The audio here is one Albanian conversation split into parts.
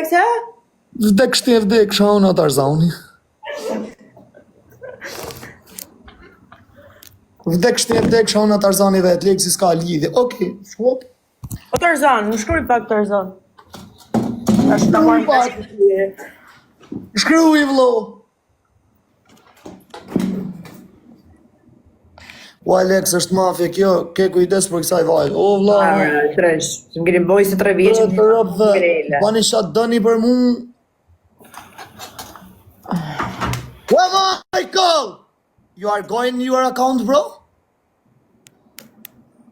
Alex, e? Vdekshti e vdeksha unë Tarzani. Vdekshti e vdeksha unë Tarzani dhe Aleksi s'ka lidhje. Okej, okay, O Tarzan, më shkruaj pak Tarzan. Tash ta marr pak. Shkruaj vllo. O Alex, është mafia kjo, ke kujdes për kësaj vajzë. O vlla. Tresh, më keni bojë se tre vjeç. Të rob dhe bani ça doni për mu. Well, Michael! You are going your account, bro?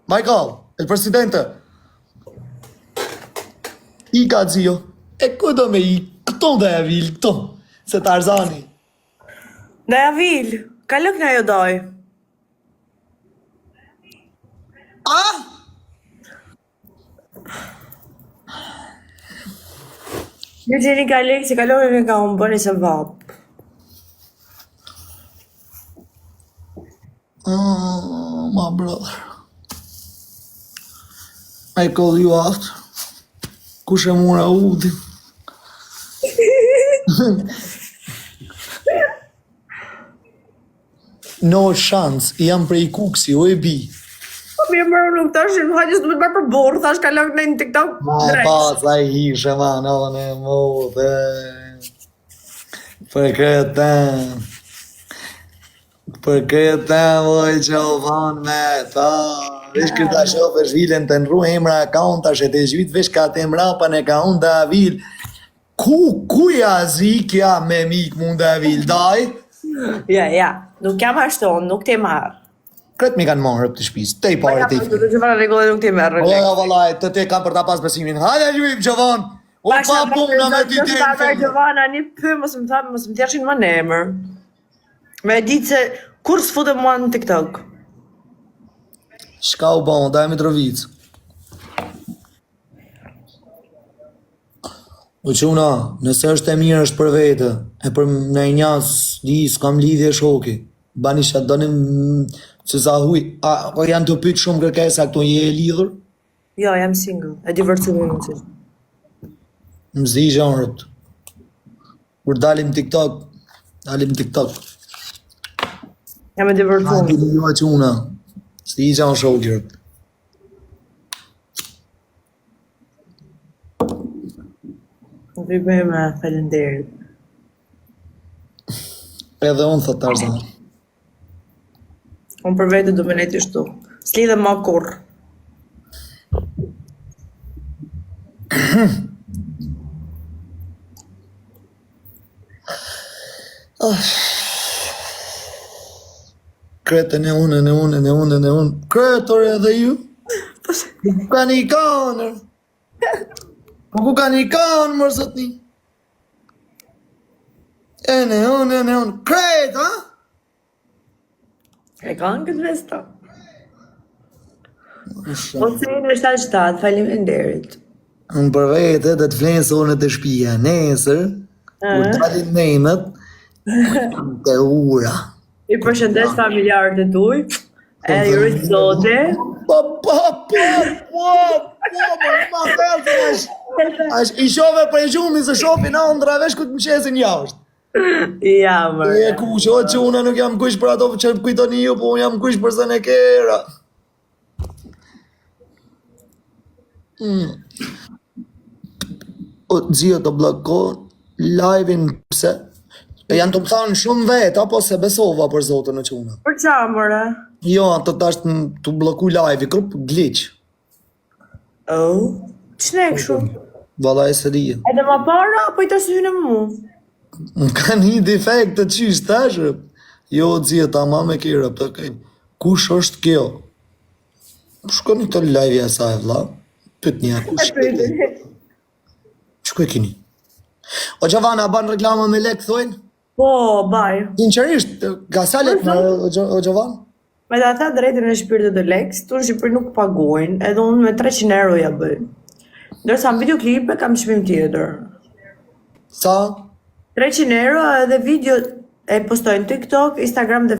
Michael, el presidente. Ika zio. E ku do me i? Këto dhe e vil, këto. Se Tarzani. Dhe e vil, ka lëk në ajo doj. A? Ju gjeni ka lek që kaloni nga unë bëni se vap. Oh, my brother. I call you after. Kush e mura udhin? No chance, jam prej Kuksi, o e bi. Po mirë mërë, nuk tash, më hajde s'du me të marrë për burrë, thash kalon në një TikTok. Ma e drejt. pas, ai ishe, ma, no, në mu, dhe... Për këtë... Për këtë, voj, që u vonë me ta... Vesh këta shof është vilën të nru emra akauntash e të zhvit, vesh ka të emra pa në account da vil. Ku, ku ja zikja me mik mund da vil, daj? Ja, ja, nuk jam ashtu, unë nuk te marr. Kret mi kanë marrë të shtëpisë, te i pare te i Do të të rregulloj nuk te marr. O, jo, vallaj, të te kam për ta pas besimin. Hajde, zhvim, Gjovan! U pa puna me ty të deri në fund. Giovanna, një py, mos më tha, mos më thjeshin më në emër. Me e ditë se kur s'futem mua në TikTok. Shka u bon, daj Mitrovicë. O çuna, nëse është e mirë është për vete, e për në një s'di, s'kam lidhje shoki. Bani ça doni m- se sa huj, a po janë të pyet shumë kërkesa këtu je e lidhur? Jo, jam single, e divorcuar më që. Më zi zhanrët. Kur dalim TikTok, dalim TikTok. Jam e A divorcuar. di ju çuna. S'di gjan shoki. Nuk i bëj me faleminderit. Edhe unë thot Tarzan. Unë për vete do me nejtë ashtu. S'lidhem ma kurrë. Kretën e unë, e unë, e unë, e unë. Kretër edhe ju. Ku kanë i kanë? Po ku kanë i kanë, mërë zotni? E në unë, e në unë. Kret, ha? E kanë këtë vesta. Po se në 77, faleminderit. Unë për vete dhe të flenë sonë të shpia. Nesër, kur dalin nemet, të ura. I përshëndes familjarët e tuj. E ju rrit Zoti. Po, po, po, po, po, po, ma thellë se është. Është i shove prej gjumi se shofin ëndra vesh ku të mshesin jashtë. Ja, mërë. E kuq, o që unë nuk jam kuq për ato që kujtoni ju, po unë jam kuq për zën e kera. Mm. O, Zio të blloko live-in pse? E janë të më thanë shumë vetë, apo se besova për zotën e çuna. Për qa, mërë? Jo, ato tash të të blloku live-i, krup glitch. Oh. Që ne kështu? Valla e se di. Edhe ma para, apo i të syne më mu? Më kanë një defekt të qysh tash. Jo, Zio, ta ma me kera, po okay. Kush është kjo? Shkoni të live-i asaj, vlla. Pyetni a kush është kjo? Çku e keni? O Giovanna, ban reklama me lek thojnë? Po, baj. Sinqerisht, ka sa lek më o Gio- o Giovan? Me ta tha drejtën e shpirtit të Lex, tu në Shqipëri nuk paguajnë, edhe unë me 300 euro ja bëj. Ndërsa në videoklipe kam çmim tjetër. Sa? 300 euro edhe video e postojnë TikTok, Instagram dhe.